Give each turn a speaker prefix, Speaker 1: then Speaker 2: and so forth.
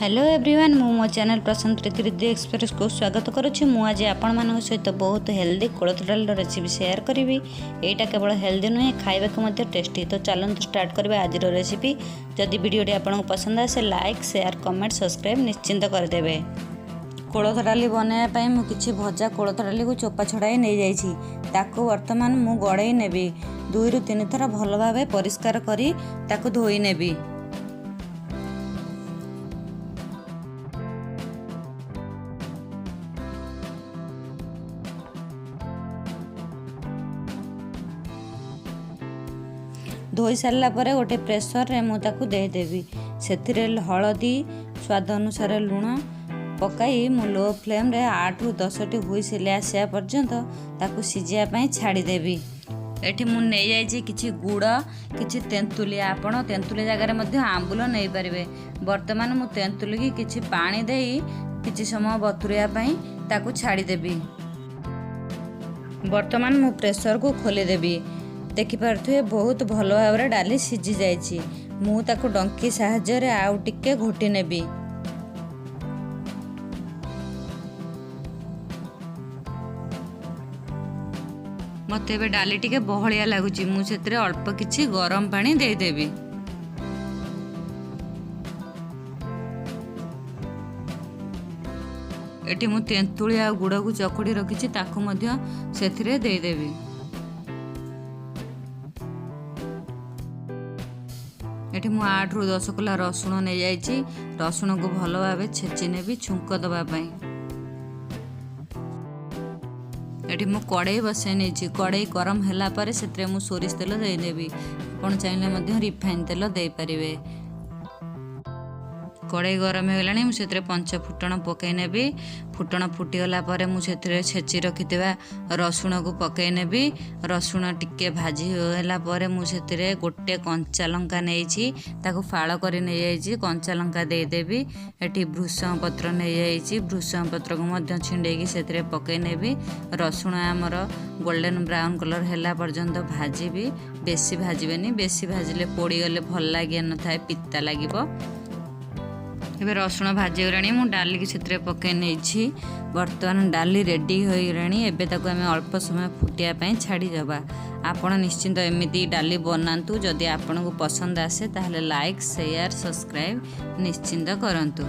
Speaker 1: Hello everyone, ମୁଁ ମୋ channel Prashant ପ୍ରୀତି ରିଦ୍ଧି ଏକ୍ସପ୍ରେସକୁ ସ୍ୱାଗତ କରୁଛି। ମୁଁ ଆଜି ଆପଣମାନଙ୍କ ସହିତ ବହୁତ ହେଲ୍ଦି କୋଳଥ ଡାଲିର ରେସିପି ସେୟାର କରିବି। ଏଇଟା କେବଳ ହେଲ୍ଦି ନୁହେଁ, ଖାଇବାକୁ ମଧ୍ୟ ଟେଷ୍ଟି। ତ ଚାଲନ୍ତୁ ଷ୍ଟାର୍ଟ କରିବା ଆଜିର ରେସିପି। ଯଦି ଭିଡ଼ିଓଟି ଆପଣଙ୍କୁ ପସନ୍ଦ ଆସେ, ଲାଇକ୍, ସେୟାର, କମେଣ୍ଟ, ସବସ୍କ୍ରାଇବ୍ ନିଶ୍ଚିନ୍ତ କରିଦେବେ। କୋଳଥ ଡାଲି ବନାଇବା ପାଇଁ ମୁଁ କିଛି ଭଜା କୋଳଥ ଡାଲିକୁ ଚୋପା ଛଡ଼ାଇ ନେଇଯାଇଛି। ତାକୁ ବର୍ତ୍ତମାନ ମୁଁ ଗଡ଼େଇ ନେବି। 2ରୁ 3 ଥର ଭଲ ଭାବେ ପରିଷ୍କାର କରି ତାକୁ ଧୋଇ ନେବି। ଧୋଇ ସାରିଲା ପରେ ଗୋଟେ ପ୍ରେସରରେ ମୁଁ ତାକୁ ଦେଇଦେବି। ସେଥିରେ ହଳଦୀ, ସ୍ୱାଦ ଅନୁସାରେ ଲୁଣ ପକାଇ ମୁଁ ଲୋ ଫ୍ଲେମ୍ରେ 8ରୁ 10ଟି ହୁଇସିଲ୍ ଆସିବା ପର୍ଯ୍ୟନ୍ତ ତାକୁ ସିଝିବା ପାଇଁ ଛାଡ଼ିଦେବି। ଏଠି ମୁଁ ନେଇଯାଇଛି କିଛି ଗୁଡ଼, କିଛି ତେନ୍ତୁଲି। ଆପଣ ତେନ୍ତୁଲି ଜାଗାରେ ମଧ୍ୟ ଆମ୍ବୁଲ ନେଇପାରିବେ। ବର୍ତ୍ତମାନ ମୁଁ ତେନ୍ତୁଲିକି କିଛି ପାଣି ଦେଇ କିଛି ସମୟ ବତୁରିବା ପାଇଁ ତାକୁ ଛାଡ଼ିଦେବି। ବର୍ତ୍ତମାନ ମୁଁ ପ୍ରେସରକୁ ଖୋଲିଦେବି। ଦେଖିପାରୁଥିବେ, ବହୁତ ଭଲ ଭାବରେ ଡାଲି ସିଝି ଯାଇଛି। ମୁଁ ତାକୁ ଡଙ୍କି ସାହାଯ୍ୟରେ ଆଉ ଟିକେ ଘୋଟି ନେବି। ମୋତେ ଏବେ ଡାଲି ଟିକେ ବହଳିଆ ଲାଗୁଛି। ମୁଁ ସେଥିରେ ଅଳ୍ପ କିଛି ଗରମ ପାଣି ଦେଇଦେବି। ଏଠି ମୁଁ ତେନ୍ତୁଳି ଆଉ ଗୁଡ଼କୁ ଚକୁଡ଼ି ରଖିଛି, ତାକୁ ମଧ୍ୟ ସେଥିରେ ଦେଇଦେବି। ଏଠି ମୁଁ 8ରୁ 10 କୋଲା ରସୁଣ ନେଇଯାଇଛି। ରସୁଣକୁ ଭଲ ଭାବେ ଛେଚି ନେବି ଛୁଙ୍କ ଦେବା ପାଇଁ। ଏଠି ମୁଁ କଡ଼େଇ ବସାଇ ନେଇଛି। କଡ଼େଇ ଗରମ ହେଲା ପରେ ସେଥିରେ ମୁଁ ସୋରିଷ ତେଲ ଦେଇଦେବି। ଆପଣ ଚାହିଁଲେ ମଧ୍ୟ ରିଫାଇନ୍ ତେଲ ଦେଇପାରିବେ। କଡ଼େଇ ଗରମ ହେଇଗଲାଣି। ମୁଁ ସେଥିରେ ପଞ୍ଚ ଫୁଟଣ ପକାଇ ନେବି। ଫୁଟଣ ଫୁଟିଗଲା ପରେ ମୁଁ ସେଥିରେ ଛେଚି ରଖିଥିବା ରସୁଣକୁ ପକାଇ ନେବି। ରସୁଣ ଟିକେ ଭାଜି ହେଲା ପରେ ମୁଁ ସେଥିରେ ଗୋଟେ କଞ୍ଚା ଲଙ୍କା ନେଇଛି, ତାକୁ ଫାଳ କରି ନେଇଯାଇଛି, କଞ୍ଚା ଲଙ୍କା ଦେଇଦେବି। ଏଠି ଭୃଷଙ୍ଗ ପତ୍ର ନେଇଯାଇଛି, ଭୃଷଙ୍ଗ ପତ୍ରକୁ ମଧ୍ୟ ଛିଣ୍ଡେଇକି ସେଥିରେ ପକାଇ ନେବି। ରସୁଣ ଆମର ଗୋଲ୍ଡେନ୍ ବ୍ରାଉନ୍ କଲର୍ ହେଲା ପର୍ଯ୍ୟନ୍ତ ଭାଜିବି। ବେଶୀ ଭାଜିବେନି, ବେଶୀ ଭାଜିଲେ ପୋଡ଼ିଗଲେ ଭଲ ଲାଗିନଥାଏ, ପିତା ଲାଗିବ। ଏବେ ରସୁଣ ଭାଜିଗଲାଣି, ମୁଁ ଡାଲିକି ସେଥିରେ ପକାଇ ନେଇଛି। ବର୍ତ୍ତମାନ ଡାଲି ରେଡ଼ି ହୋଇଗଲାଣି। ଏବେ ତାକୁ ଆମେ ଅଳ୍ପ ସମୟ ଫୁଟିବା ପାଇଁ ଛାଡ଼ିଦେବା। ଆପଣ ନିଶ୍ଚିନ୍ତ ଏମିତି ଡାଲି ବନାନ୍ତୁ। ଯଦି ଆପଣଙ୍କୁ ପସନ୍ଦ ଆସେ, ତାହେଲେ ଲାଇକ୍, ସେୟାର, ସବସ୍କ୍ରାଇବ୍ ନିଶ୍ଚିନ୍ତ କରନ୍ତୁ।